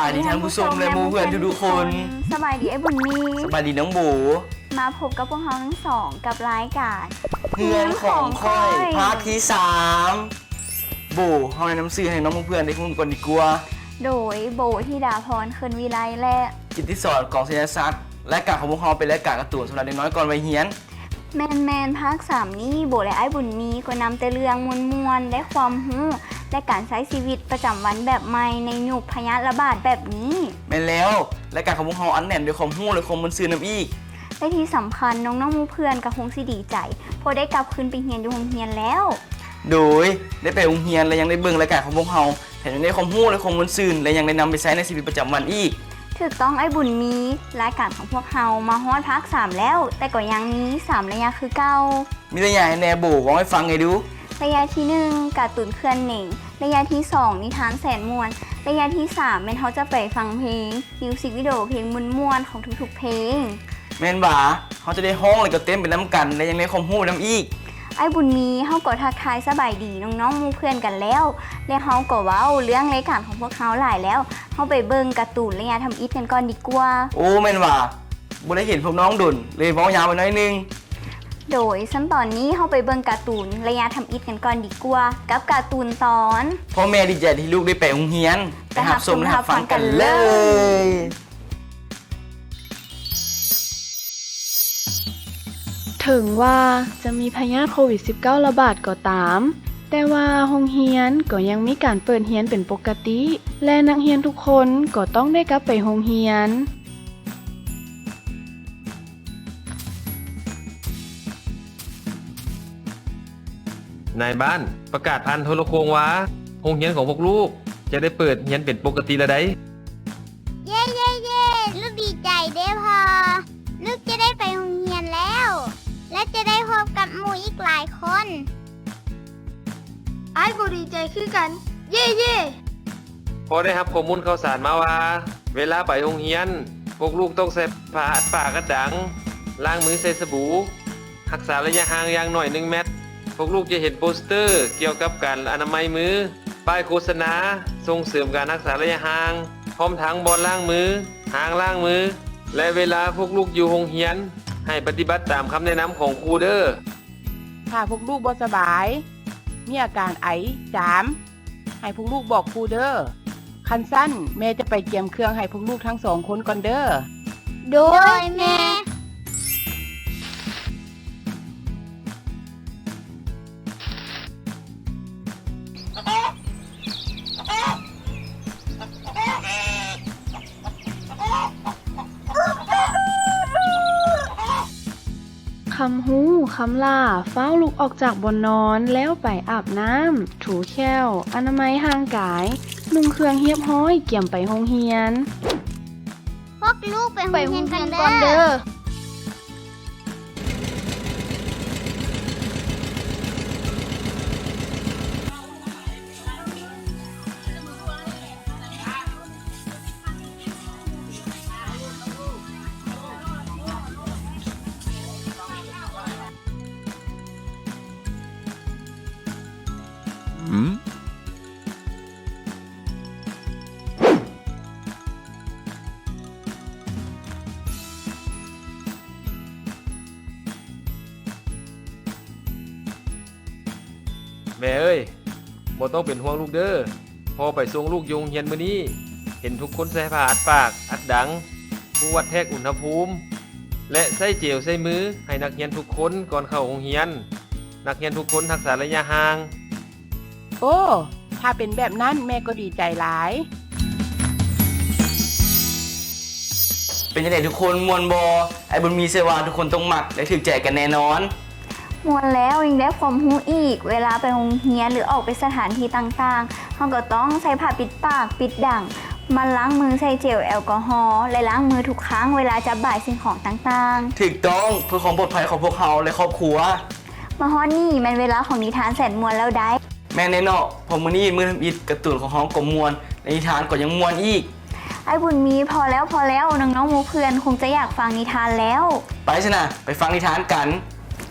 ສະບາຍດີທ່ານຜູ້ຊົມ ແລະ ໝູ່ເພື່ອນທຸກໆຄົນ. ສະບາຍດີອ້າຍບຸນມີ. ສະບາຍດີນ້ອງໂບ. ມາພົບກັບພວກເຮົາທັງສອງກັບລາຍການເຮືອນຂອງຂ້ອຍ ພາກທີສາມ. ໂບ, ເຮົາແນະນຳຊື່ໃຫ້ນ້ອງໝູ່ເພື່ອນໄດ້ຮູ້ກັນກ່ອນດີກວ່າ. ໂດຍ ໂບ ທິດາພອນ ເຄີນວິໄລ ແລະ ກິດຕິສອນ ກອງໄຊຍະສັກ. ລາຍການຂອງພວກເຮົາເປັນລາຍການກາຕູນສຳລັບເດັກນ້ອຍກ່ອນໄວຮຽນ. ແມ່ນໆ ພາກສາມນີ້ ໂບ ແລະ ອ້າຍບຸນມີກໍນຳແຕ່ເລື່ອງມ່ວນໆ ໄດ້ຄວາມຮູ້ ແລະ ການໃຊ້ຊີວິດປະຈຳວັນແບບໃໝ່ໃນຍຸກພະຍາດລະບາດແບບນີ້. ແມ່ນແລ້ວ, ລາຍການຂອງພວກເຮົາອັດແໜ້ນດ້ວຍຄວາມຮູ້ ແລະ ຄວາມມ່ວນຊື່ນນຳອີກ. ແລະ ທີ່ສຳຄັນ ນ້ອງໆໝູ່ເພື່ອນກໍຄົງຊິດີໃຈ ເພາະໄດ້ກັບຄືນໄປຮຽນຢູ່ໂຮງຮຽນແລ້ວ. ໂດຍ ໄດ້ໄປໂຮງຮຽນ ແລະ ຍັງໄດ້ເບິ່ງລາຍການຂອງພວກເຮົາ ແຖມຍັງໄດ້ຄວາມຮູ້ ແລະ ຄວາມມ່ວນຊື່ນ ແລະ ຍັງໄດ້ນຳໄປໃຊ້ໃນຊີວິດປະຈຳວັນອີກ. ຖືກຕ້ອງອ້າຍບຸນມີ, ລາຍການຂອງພວກເຮົາມາຮອດພາກສາມແລ້ວ, ແຕ່ກໍຍັງມີສາມໄລຍະຄືເກົ່າ. ມີໄລຍະຫຍັງແດ່ໂບ? ເວົ້າໃຫ້ຟັງແດ່ດູ. ໄລຍະທີໜຶ່ງ ກາຕູນເຄື່ອນເໜັງ, ໄລຍະທີສອງ ນິທານແສນມ່ວນ, ໄລຍະທີສາມ ແມ່ນເຮົາຈະໄປຟັງເພງ, ມິວສິກວິດີໂອເພງມ່ວນໆຂອງທຸກໆເພງ. ແມ່ນຫວາ? ເຮົາຈະໄດ້ຮ້ອງ ແລະ ກໍເຕັ້ນໄປນຳກັນ ແລະ ຍັງໄດ້ຄວາມຮູ້ນຳອີກ. ອ້າຍບຸນມີ, ເຮົາກໍທັກທາຍສະບາຍດີນ້ອງໆໝູ່ເພື່ອນກັນແລ້ວ ແລະ ເຮົາກໍເວົ້າເລື່ອງລາຍການຂອງພວກເຮົາຫຼາຍແລ້ວ. ເຮົາໄປເບິ່ງກາຕູນໄລຍະທຳອິດກັນກ່ອນດີກວ່າ. ໂອ້ ແມ່ນຫວາ? ບໍ່ໄດ້ເຫັນພວກນ້ອງດົນ, ເລີຍເວົ້າຍາວໄປໜ້ອຍໜຶ່ງ. ໂດຍ ຊັ້ນຕອນນີ້ເຮົາໄປເບິ່ງກາຕູນໄລຍະທຳອິດກັນກ່ອນດີກວ່າ ກັບກາຕູນຕອນ ພໍ່ແມ່ດີໃຈທີ່ລູກໄດ້ໄປໂຮງຮຽນ. ໄປຮັບຊົມ ໄປຮັບຟັງກັນເລີຍ. ເຖິງວ່າຈະມີພະຍາດໂຄວິດສິບເກົ້າລະບາດກໍຕາມ, ແຕ່ວ່າໂຮງຮຽນກໍຍັງມີການເປີດຮຽນເປັນປົກກະຕິ ແລະ ນັກຮຽນທຸກຄົນກໍຕ້ອງໄດ້ກັບໄປໂຮງຮຽນ. ນາຍບ້ານປະກາດຜ່ານໂທລະໂຄ່ງວ່າ ໂຮງຮຽນຂອງພວກລູກຈະໄດ້ເປີດຮຽນເປັນປົກກະຕິແລ້ວໃດ. ເຢ ເຢ ເຢ ລູກດີໃຈເດ້ພໍ່. ລູກຈະໄດ້ໄປໂຮງຮຽນແລ້ວ ແລະ ຈະໄດ້ພົບກັບໝູ່ອີກຫຼາຍຄົນ. ອ້າຍກໍດີໃຈຄືກັນ. ເຢ ເຢ. ພໍໄດ້ຮັບຂໍ້ມູນຂ່າວສານມາວ່າ ເວລາໄປໂຮງຮຽນ, ພວກລູກຕ້ອງໃສ່ຜ້າອັດປາກອັດດັງ, ລ້າງມືໃສ່ສະບູ, ຮັກສາໄລຍະຫ່າງຢ່າງໜ້ອຍໜຶ່ງແມັດ. ພວກລູກຈະເຫັນໂປສເຕີກ່ຽວກັບການອະນາໄມມື, ປ້າຍໂຄສະນາສົ່ງເສີມການຮັກສາໄລຍະຫ່າງ, ພ້ອມທັງບ່ອນລ້າງມື, ອ່າງລ້າງມື ແລະ ເວລາພວກລູກຢູ່ໂຮງຮຽນ, ໃຫ້ປະຕິບັດຕາມຄຳແນະນຳຂອງຄູເດີ້. ຖ້າພວກລູກບໍ່ສະບາຍ, ມີອາການໄອ, ຈາມ, ໃຫ້ພວກລູກບອກຄູເດີ້. ຄັນຊັ້ນ, ແມ່ຈະໄປກຽມເຄື່ອງໃຫ້ພວກລູກທັງສອງຄົນກ່ອນເດີ້. ໂດຍ ແມ່. ຄຳຮູ້, ຄຳຫຼ້າ, ຟ້າວລຸກອອກຈາກບ່ອນນອນ ແລ້ວໄປອາບນ້ຳ, ຖູແຂ້ວ, ອະນາໄມຮ່າງກາຍ, ນຸ່ງເຄື່ອງຮຽບຮ້ອຍ, ກຽມໄປໂຮງຮຽນ. ພວກລູກໄປໂຮງຮຽນກ່ອນເດີ້. ແມ່ເອີຍ, ບໍ່ຕ້ອງເປັນຫ່ວງລູກເດີ້. ພໍ່ໄປສົ່ງລູກຢູ່ໂຮງຮຽນມື້ນີ້, ເຫັນທຸກຄົນໃສ່ຜ້າອັດປາກ, ອັດດັງ, ຜູ້ວັດແທກອຸນຫະພູມ ແລະ ໃຊ້ເຈວໃສ່ມືໃຫ້ນັກຮຽນທຸກຄົນກ່ອນເຂົ້າໂຮງຮຽນ. ນັກຮຽນທຸກຄົນຮັກສາໄລຍະຫ່າງ. ໂອ້, ຖ້າເປັນແບບນັ້ນແມ່ກໍດີໃຈຫຼາຍ. ເປັນຈັ່ງໃດທຸກຄົນ, ມ່ວນບໍ່? ອ້າຍບຸນມີເຊື່ອວ່າທຸກຄົນຕ້ອງມັກ ແລະ ຖືກໃຈກັນແນ່ນອນ. ມ່ວນແລ້ວ, ຍັງໄດ້ຄວາມຮູ້ອີກ, ເວລາໄປໂຮງຮຽນ ຫຼື ອອກໄປສະຖານທີ່ຕ່າງໆ, ເຮົາກໍຕ້ອງໃສ່ຜ້າປິດປາກ, ປິດດັງ, ໝັ່ນລ້າງມືໃສ່ເຈວແອລກໍຮໍ ແລະ ລ້າງມືທຸກຄັ້ງເວລາຈັບບາຍສິ່ງຂອງຕ່າງໆ. ຖືກຕ້ອງ, ເພື່ອຄວາມປອດໄພຂອງພວກເຮົາ ແລະ ຄອບຄົວ. ມາຮອດນີ້ແມ່ນເວລາຂອງນິທານແສນມ່ວນແລ້ວໃດ໋. ແມ່ນແນ່ເນາະ, ເພາະມື້ນີ້ມື້ທຳອິດ ກາຕູນຂອງເຮົາກໍມ່ວນ ແລະ ນິທານກໍຍັງມ່ວນອີກ. ອ້າຍບຸນມີ, ພໍແລ້ວ, ພໍແລ້ວ, ນ້ອງໆໝູ່ເພື່ອນຄົງຈະຢາກຟັງນິທານແລ້ວ. ໄປຊັ້ນນະ, ໄປຟັງນິທານກັນ.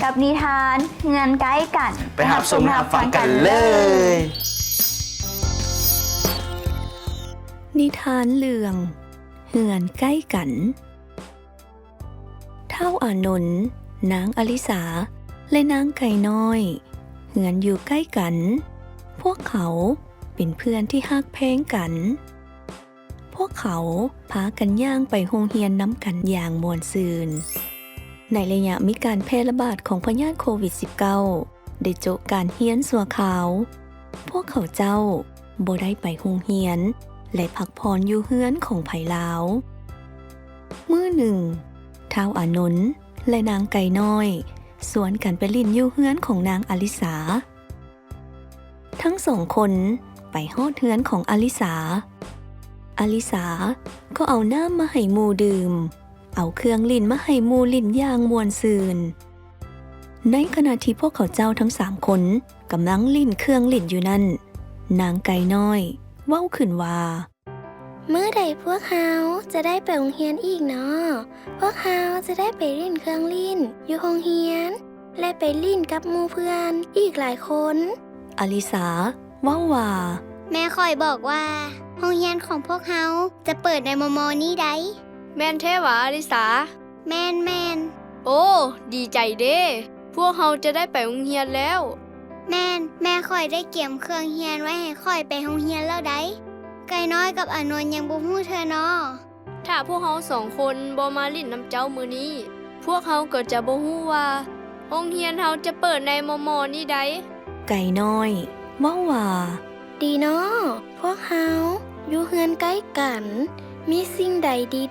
ກັບນິທານເຮືອນໃກ້ກັນ, ໄປຮັບຊົມ ໄປຮັບຟັງກັນເລີຍ. ນິທານເລື່ອງ ເຮືອນໃກ້ກັນ. ທ້າວອານົນ, ນາງອາລິສາ ແລະ ນາງໄກ່ນ້ອຍ ເຮືອນຢູ່ໃກ້ກັນ. ພວກເຂົາເປັນເພື່ອນທີ່ຮັກແພງກັນ. ພວກເຂົາພາກັນຍ່າງໄປໂຮງຮຽນນຳກັນຢ່າງມ່ວນຊື່ນ. ໃນໄລຍະມີການແຜ່ລະບາດຂອງພະຍາດໂຄວິດສິບເກົ້າ ໄດ້ໂຈະການຮຽນຊົ່ວຄາວ. ພວກເຂົາເຈົ້າບໍ່ໄດ້ໄປໂຮງຮຽນ ແລະ ພັກຜ່ອນຢູ່ເຮືອນຂອງໃຜລາວ. ມື້ໜຶ່ງ, ທ້າວອານົນ ແລະ ນາງໄກ່ນ້ອຍ ຊວນກັນໄປຫຼິ້ນຢູ່ເຮືອນຂອງນາງອາລິສາ. ທັງສອງຄົນໄປຮອດເຮືອນຂອງອາລິສາ. ອາລິສາກໍເອົານ້ຳມາໃຫ້ໝູ່ດື່ມ, ເອົາເຄື່ອງຫຼິ້ນມາໃຫ້ໝູ່ຫຼິ້ນຢ່າງມ່ວນຊື່ນ. ໃນຂະນະທີ່ພວກເຂົາເຈົ້າທັງສາມຄົນກຳລັງຫຼິ້ນເຄື່ອງຫຼິ້ນຢູ່ນັ້ນ, ນາງໄກ່ນ້ອຍເວົ້າຂຶ້ນວ່າ, ມື້ໃດພວກເຮົາຈະໄດ້ໄປໂຮງຮຽນອີກນໍ? ພວກເຮົາຈະໄດ້ໄປຫຼິ້ນເຄື່ອງຫຼິ້ນຢູ່ໂຮງຮຽນ ແລະ ໄປຫຼິ້ນກັບໝູ່ເພື່ອນອີກຫຼາຍຄົນ. ອາລິສາເວົ້າວ່າ, ແມ່ຂ້ອຍບອກວ່າ ໂຮງຮຽນຂອງພວກເຮົາຈະເປີດໃນມໍ່ໆນີ້ໃດ໋. ແມ່ນແທ້ຫວາ ອາລິສາ? ແມ່ນໆ. ໂອ້ ດີໃຈເດ້ ພວກເຮົາຈະໄດ້ໄປໂຮງຮຽນແລ້ວ. ແມ່ນ, ແມ່ຂ້ອຍໄດ້ກຽມເຄື່ອງຮຽນໄວ້ໃຫ້ຂ້ອຍໄປໂຮງຮຽນແລ້ວໃດ໋. ໄກ່ນ້ອຍກັບອານົນຍັງບໍ່ຮູ້ເທື່ອນໍ. ຖ້າພວກເຮົາສອງຄົນບໍ່ມາຫຼິ້ນນຳເຈົ້າມື້ນີ້, ພວກເຮົາກໍຈະບໍ່ຮູ້ວ່າໂຮງຮຽນເຮົາຈະເປີດໃນມໍ່ໆນີ້ໃດ໋. ໄກ່ນ້ອຍເວົ້າວ່າ, ດີນໍ, ພວກເຮົາຢູ່ເຮືອນໃກ້ກັນ, ມີສິ່ງໃດ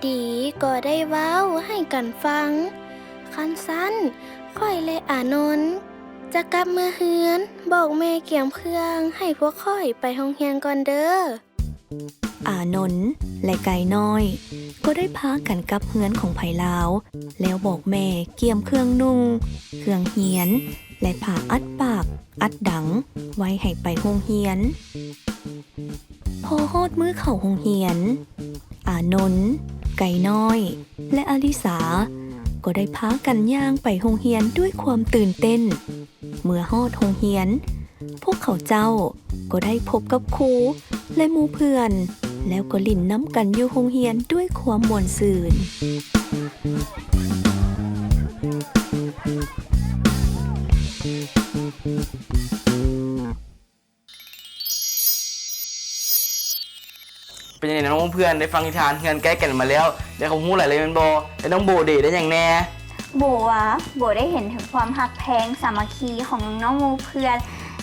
ດີໆກໍໄດ້ເວົ້າໃຫ້ກັນຟັງ. ຄັນຊັ້ນ, ຂ້ອຍ ແລະ ອານົນຈະກັບເມືອເຮືອນ, ບອກແມ່ກຽມເຄື່ອງໃຫ້ພວກຂ້ອຍໄປໂຮງຮຽນກ່ອນເດີ້. ອານົນ ແລະ ໄກ່ນ້ອຍກໍໄດ້ພາກັນກັບເຮືອນຂອງໃຜລາວ, ແລ້ວບອກແມ່ກຽມເຄື່ອງນຸ່ງ, ເຄື່ອງຮຽນ ແລະ ຜ້າອັດປາກອັດດັງໄວ້ໃຫ້ໄປໂຮງຮຽນ. ພໍຮອດມື້ເຂົ້າໂຮງຮຽນ, ອານົນ, ໄກ່ນ້ອຍ ແລະ ອາລິສາກໍໄດ້ພາກັນຍ່າງໄປໂຮງຮຽນດ້ວຍຄວາມຕື່ນເຕັ້ນ. ເມື່ອຮອດໂຮງຮຽນ, ພວກເຂົາເຈົ້າກໍໄດ້ພົບກັບຄູ ແລະ ໝູ່ເພື່ອນ, ແລ້ວກໍຫຼິ້ນນຳກັນຢູ່ໂຮງຮຽນດ້ວຍຄວາມມ່ວນຊື່ນ. ເປັນຈັ່ງໃດນ້ອງເພື່ອນ ໄດ້ຟັງນິທານເຮືອນໃກ້ກັນມາແລ້ວ ໄດ້ຄວາມຮູ້ຫຼາຍເລີຍແມ່ນບໍ່? ແລະ ນ້ອງໂບເດ ໄດ້ຫຍັງແດ່? ໂບຫວາ? ໂບໄດ້ເຫັນເຖິງຄວາມຮັກແພງສາມັກຄີຂອງນ້ອງໆໝູ່ເພື່ອນ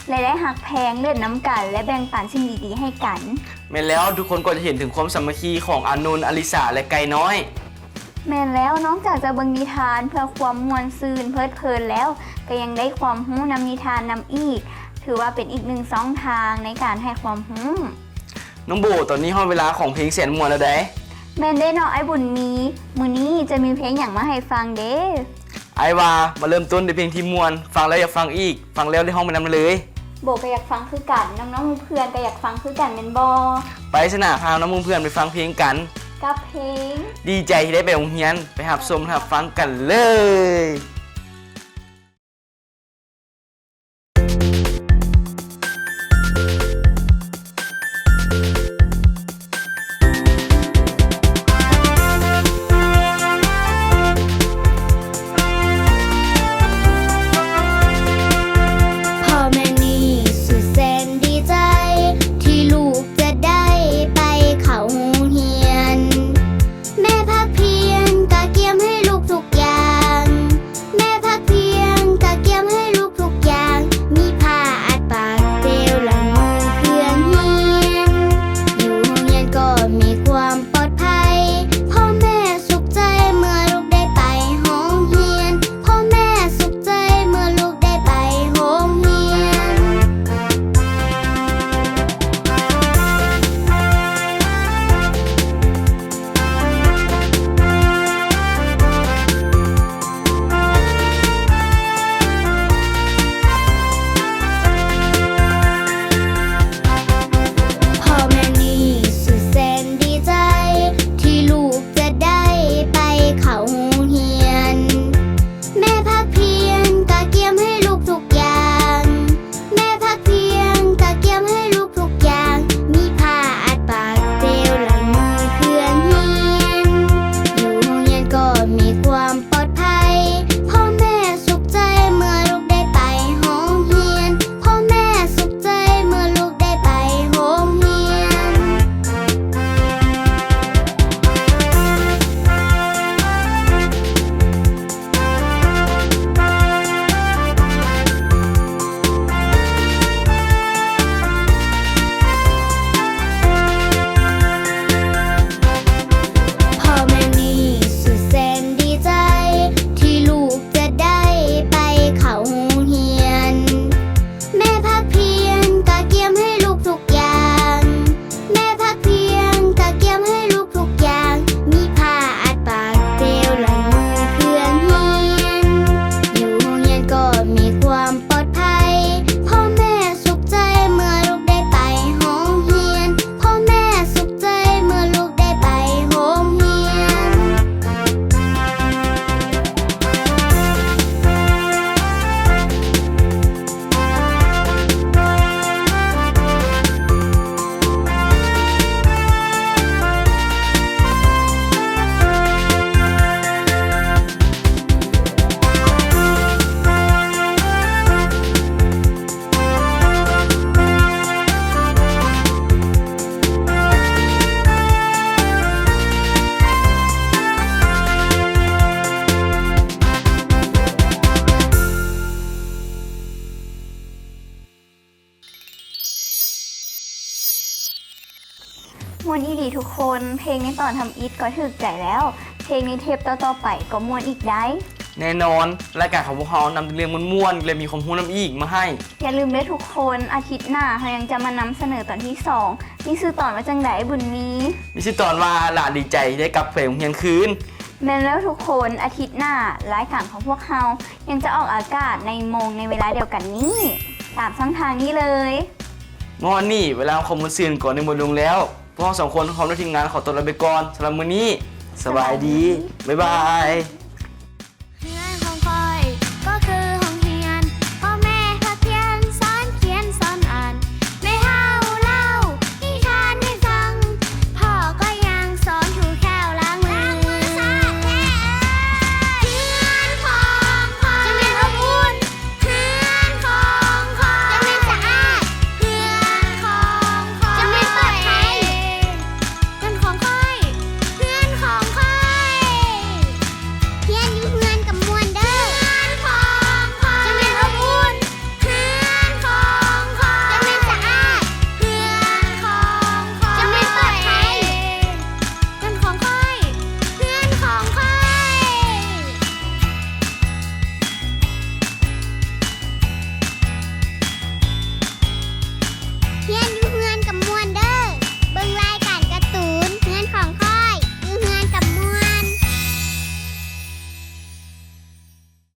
ແລະ ໄດ້ຮັກແພງເລີດນຳກັນ ແລະ ແບ່ງປັນສິ່ງດີໆໃຫ້ກັນ. ແມ່ນແລ້ວ, ທຸກຄົນກໍຈະເຫັນເຖິງຄວາມສາມັກຄີຂອງອານົນ, ອາລິສາ ແລະ ໄກ່ນ້ອຍ. ແມ່ນແລ້ວ, ນອກຈາກຈະເບິ່ງນິທານເພື່ອຄວາມມ່ວນຊື່ນເພີດເພີນແລ້ວ, ກໍຍັງໄດ້ຄວາມຮູ້ນຳນິທານນຳອີກ, ຖືວ່າເປັນອີກໜຶ່ງຊ່ອງທາງໃນການໃຫ້ຄວາມຮູ້. ນ້ອງໂບ, ຕອນນີ້ຮອດເວລາຂອງເພງແສນມ່ວນແລ້ວໃດ໋. ແມ່ນເດ້ເນາະ ອ້າຍບຸນມີ, ມື້ນີ້ຈະມີເພງຫຍັງມາໃຫ້ຟັງເດ? ອ້າຍວ່າມາເລີ່ມຕົ້ນດ້ວຍເພງທີ່ມ່ວນ, ຟັງແລ້ວຢາກຟັງອີກ, ຟັງແລ້ວໄດ້ຮ້ອງໄປນຳເລີຍ. ໂບກໍຢາກຟັງຄືກັນ, ນ້ອງໆໝູ່ເພື່ອນກໍຢາກຟັງຄືກັນແມ່ນບໍ່? ໄປຊະນະ, ພານ້ອງໆໝູ່ເພື່ອນໄປຟັງເພງກັນ ກັບເພງ ດີໃຈທີ່ໄດ້ໄປໂຮງຮຽນ, ໄປຮັບຊົມຮັບຟັງກັນເລີຍ. ພໍ່ແມ່ນີ້ສຸດແສນດີໃຈ ທີ່ລູກຈະໄດ້ໄປເຂົ້າໂຮງຮຽນ. ແມ່ພາກພຽນກະກຽມໃຫ້ລູກທຸກຢ່າງ, ແ ເພງໃນຕອນທຳອິດກໍຖືກໃຈແລ້ວ, ເພງໃນເທບຕໍ່ໆໄປກໍມ່ວນອີກໄດ໋. ແນ່ນອນ, ລາຍການຂອງພວກເຮົານຳແຕ່ເລື່ອງມ່ວນໆ ແລະ ມີຄວາມຮູ້ນຳອີກມາໃຫ້. ຢ່າລືມເດີທຸກຄົນ, ອາທິດໜ້າເຮົາຍັງຈະມານຳສະເໜີຕອນທີສອງ. ມີຊື່ຕອນວ່າຈັ່ງໃດ, ບຸນມີ? ມີຊື່ຕອນວ່າ ຫຼານດີໃຈທີ່ໄດ້ກັບໄປໂຮງຮຽນຄືນ. ແມ່ນແລ້ວທຸກຄົນ, ອາທິດໜ້າລາຍການຂອງພວກເຮົາຍັງຈະອອກອາກາດໃນໂມງໃນເວລາດຽວກັນນີ້ ຕາມຊ່ອງທາງນີ້ເລີຍ. ມາຮອດນີ້ ເວລາຂອງມົນຊື່ນກໍໄດ້ໝົດລົງແລ້ວ. ພວກເຮົາສອງຄົນພ້ອມດ້ວຍທີມງານຂໍຕົວລາໄປກ່ອນ. ສຳລັບມື້ນີ້ ສະບາຍດີ. ສະບາຍດີ. ບາຍບາຍ.